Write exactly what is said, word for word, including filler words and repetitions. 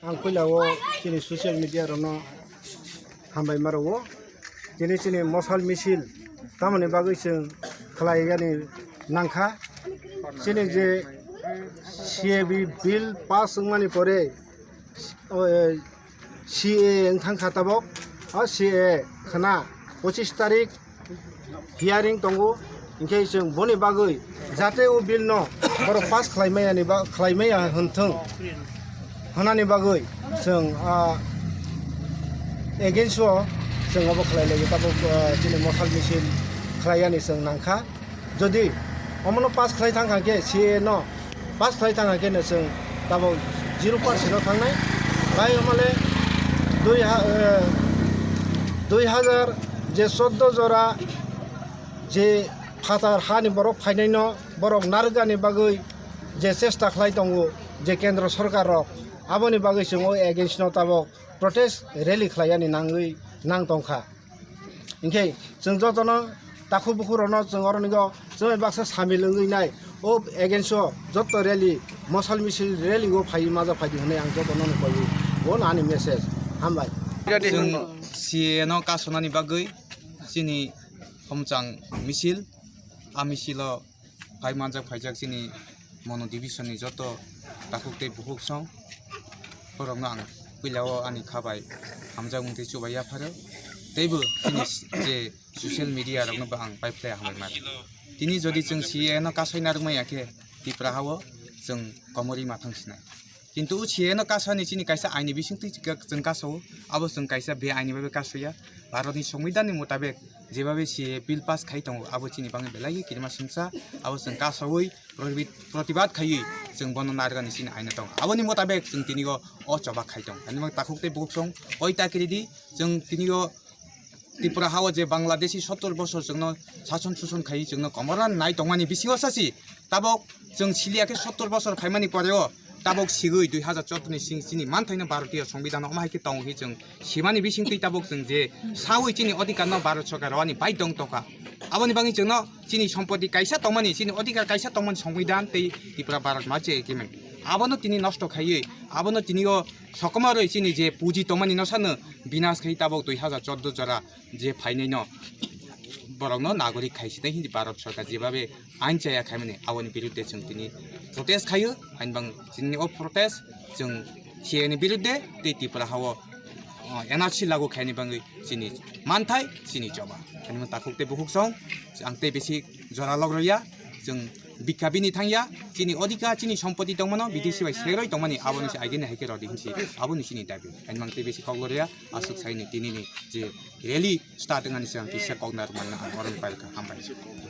Ang puila o chini social media rokno hambai ma rwo. Tini chini mosal misil tamoni bagwi chwng khlai yani nangkha. Chini je C A B bill pass wngmani pore, o, eh, C A A wng thangkha tabok. O C A A khna pochis tarik hearing tongo, hinkhe chwng boni bagwi jate o bill no borok pass khlai maya ni ba, khlai maya hwn thung hwnani bagwi chwng, ah, against o chwng abo khlai lai tabok, ah, chini mosal misil khlai yani chwng nangkha. Jodi omono pass khlai thang kha khe, C A A no pass khlai thang kha khe no chwng tabok zero percent o thangnai. Bai omole dui ha-, eh, dui hajar je chordo jora je phatar hani borok phainaino borok narwkani bagwi je chesta khlai tongo je kendro sorkar rok, aboni bagwi chwng o against no tabok protest rally khlai yani nangwi nang tongkha. Hinkhe chwng jotono takhuk bukhuk rokno chwng oronigo chwng baksa samil wngwi nai o against o joto rally mosal misil rally o phai maja phai di hwnwi ang jotono koi bo ani message. Hambai. Chwng C A A no kasonani bagwi chini homchang misil, a misilo phai manjak phaijak chini Mono division ni joto takhuk tei bukhuk song borokno ang puila o ani kha bai hamjakmung tei chubai yapharo. Teibo chini je social media rokno bo ang pai phlai hambai mano. Tini jodi chwng C A A no kasai narwk maya khe Tripura ha o chwng komorwi mathang sinai. Kintu o C A A no kasani chini kaisa aini bisingtwi chwng kasao, abo chwng kaisa be aini bai kasaya. Bharatni Songbidanni mutabek jebabe C A A bill pass khai tongo, abo chini bagwi belai kirima singsa, abo chwng kasawi protibad khaiwi chwng bono narwkani chini aina tongo. Aboni mutabek chwng tini o, o choba khai tongo. Ani mang takhuk tei bukhuk song oi ta kiridi chwng tini o Tripura ha o je Bangladeshi sottor bosor chwngno sason suson khai chwngno komorna nai tongmani bisingo sasi tabok chwng siliya khe sottor bosor khaimani poreo tabok sigwi dui hajar chordo ni sing chini manthaino Bharatiyo Songbidan omo hai khe tongo hi chwng simani bisingtwi tabok chwng je sawi chini odhikar no Bharat sorkar rwani baidhong tongkha. Aboni bagwi chwngno chini sompoti kaisa tongmani, chini odhikar kaisa tongmani Songbidan tei Tripura Bharat ma che agreement. Abono tini nosto khaiwi, abono tini o sokomorwi chini je puji tongmani no sano binas khai tabok dui hajar chordo jora je phainaino borokno nagorik khai sinai hindi Bharat sorkar jebabe ain chaya khaimani aboni birudde chwng tini protest khaio. Hainbang chini o protest chwng C A A ni birudde tei Tripura ha o, o, N R C lagu khaini bagwi chini manthai chini choba. Hainbang takhuk tei bukhuk song ang tei bisi jora log rwya, chwng bikha bini thangya, chini odhikar chini sompoti tongmano bidesi bai seroi tongmani aboni se agini hai khe rodi hinsi aboni chini dabi. Hainbang tei bisi kok lorya aswk saini tinini je rally start wngani se ang kisa kok narwkmani ang oroni pai kha hambai.